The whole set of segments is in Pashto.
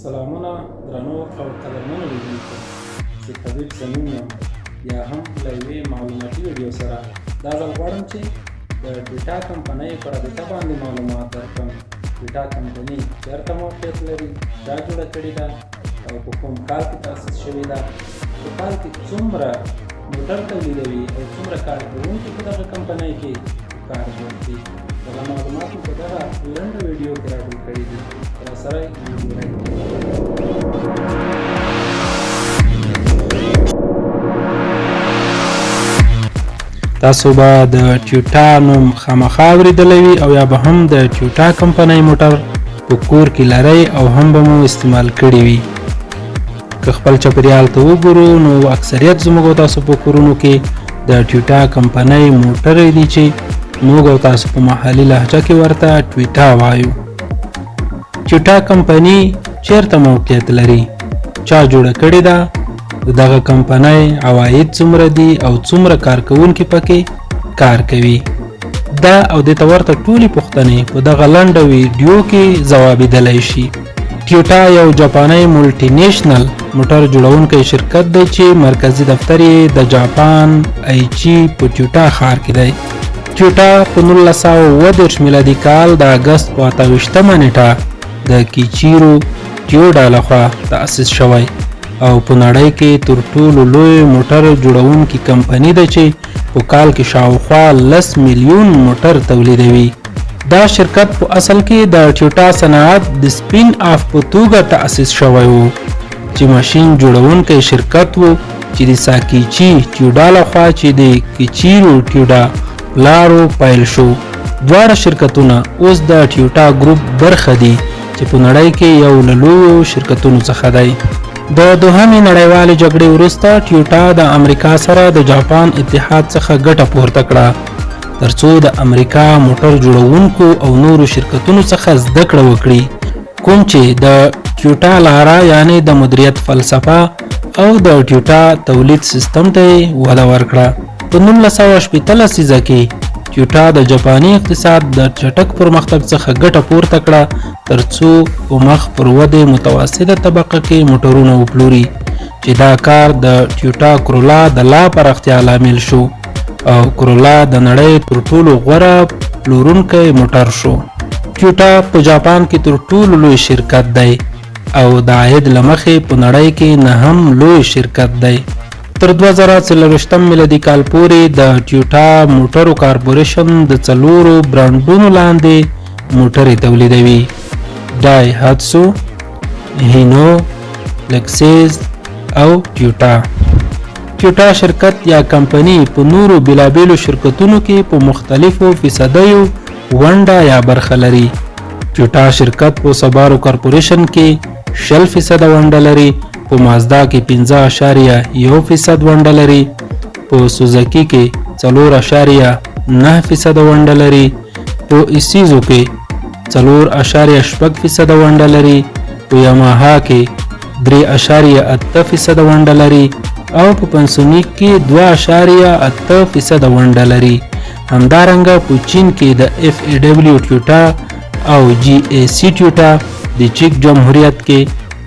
سلامونه درنو او قدرمنو لیدونکو، زه طبیب صمیم یم، بیا هم له یوې معلوماتي ویډیو سره. دا ځل غواړم چې د ټویټا کمپنۍ په رابطه باندې معلومات درکړم. ټویټا کمپني چېرته موقعیت لري، چا جوړه کړې ده او په کوم کال کې تاسیس شوې ده، په کال کې څومره موټر تولیدوي او څومره کارکوونکي په دغه کمپنۍ کې کار بوخت دي. دغه معلومات مو په دغه لنډه ویډیو کې راټول کړي دي، راسره وګورئ. تاسو به د ټیوټا نوم خامخا اورېدلی وي او یا به هم د ټیوټا کمپنۍ موټر په کور کې لرئ او هم به مو استعمال کړي وي. که خپل چاپیریال ته وګورو نو اکثریت زموږ او تاسو په کورونو کې د ټیوټا کمپنۍ موټرې دي چې موږ او تاسو په محلي لهجه کې ورته ټویټا وایو. ټیوټا کمپنی چیرته موقعیت لري، چا جوړه کړې ده، د دغه کمپنۍ عواید څومره دي او څومره کارکوونکي پکې کار کوي؟ دا او دې ته ورته ټولې پوښتنې په دغه لنډه ویډیو کې ځوابېدلی شي. ټیوټا یو جاپاني مولټي نیشنل موټر جوړونکی شرکت دی چې مرکزي دفتر یې د جاپان ایچي په ټیوټا ښار کې دی. ټیوټا په 1937 میلادي کال د اګست په 28مه نیټه د کیچیرو ټیوډا لخوا تأسیس شوی او په نړۍ کې تر ټولو لوی موټر جوړونکي کمپني ده چې په کال کې شاوخوا 10 میلیون موټر تولیدوي. دا شرکت په اصل کې د ټیوټا صنعت د سپین آف په توګه تأسیس شوی و چې ماشین جوړونکی شرکت و چې د ساکیچي ټیوډا لخوا چې د کیچیرو ټیوډا پلار و پیل شو. دواړه شرکتونه اوس د ټیوټا ګروپ برخه دي چې په نړۍ کې یو له لویو شرکتونو څخه دی. د دوهمې نړیوالې جګړې وروسته ټیوټا د امریکا سره د جاپان اتحاد څخه ګټه پورته کړه ترڅو د امریکا موټر جوړونکو او نورو شرکتونو څخه زده کړه وکړي، کوم چې د ټیوټا لاره یعنی د مدیریت فلسفه او د ټیوټا تولید سیستم ته یې وده ورکړه. په 1960 لسیزه کې ټیوټا د جاپاني اقتصاد د چټک پرمختګ څخه ګټه پورته کړه ترڅو په مخ پر ودې متوسطه طبقه کې موټرونه وپلوري، چې دا کار د ټیوټا کرولا د لا پراختیا لامل شو او کرولا د نړۍ تر ټولو غوره پلورونکی موټر شو. ټیوټا په جاپان کې تر ټولو لوی شرکت دی او د عاید له مخې په نړۍ کې نهم لوی شرکت دی. تر 2024 میلادي کال پورې د ټیوټا موټرو کارپوریشن د 4 برانډونو لاندې موټرې تولیدوي: ډای هاتسو، هینو، لکسیز او ټیوټا. ټیوټا شرکت یا کمپنی په نورو بیلابیلو شرکتونو کې په مختلفو فیصدیو ونډه یا برخه لري. ټیوټا شرکت په سبارو کارپوریشن کې 20% ونډه لري، په مازدا کې 5.1% ونډه لري، په سوزوکي کې 4.9% ونډه لري، په ایسیزو کې 4.6% ونډه لري، په یاماها کې 3.8% ونډه لري او په پنسونیک کې 2.8% ونډه لري. همدارنګه په چین کې د اف ای ډبلیو ټیوټا او جی ای سی ټیوټا، د چیک جمهوریت کې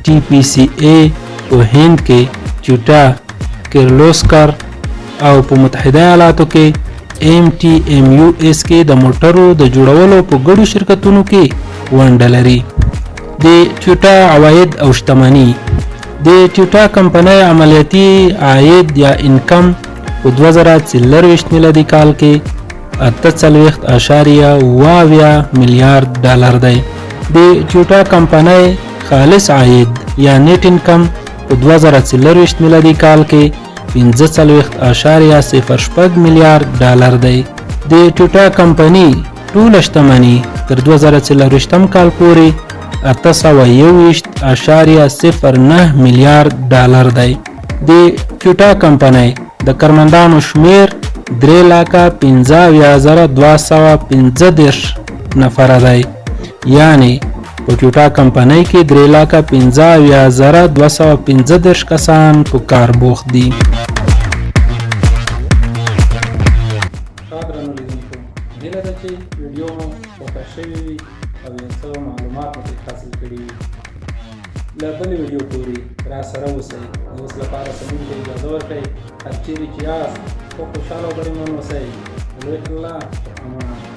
ټي پی سی ای، په هند کې ټیوټا کرلوسکر او په متحده ایالاتو کې ایم ټي ایم یو ایس کې د موټرو د جوړولو په ګډو شرکتونو کې ونډه لري. د ټیوټا عواید او شتمني: د ټیوټا کمپنۍ عملیاتي عاید یا انکم په 2024 میلادي کال کې 48.77 میلیارد ډالر دی. د ټیوټا کمپنۍ خالص عاید یا نیټ انکم په 2024 میلادي کال کې 45.06 میلیارد ډالر دی. د ټیوټا کمپنۍ ټوله شتمني تر 2024 کال پورې 821.09 میلیارد ډالر دی. د ټیوټا کمپنۍ د کارمندانو شمیر 375,235 نفره دی، یعنی په ټیوټا کمپنۍ کې 375,235 کسان په کار بوخت دي. ښه درنو لیدونکو، هیله ده چې ویډیو مو خوښه شوې وي او یو څه معلومات مو ترې حاصل کړي وي. له بلې ویډیو پورې راسره اوسئ. د اوس لپاره سمون ته اجازه ورکړئ. هر چیرې چې یاست، خو خوشحاله او بریمن اوسئ. د لوی الله په امان.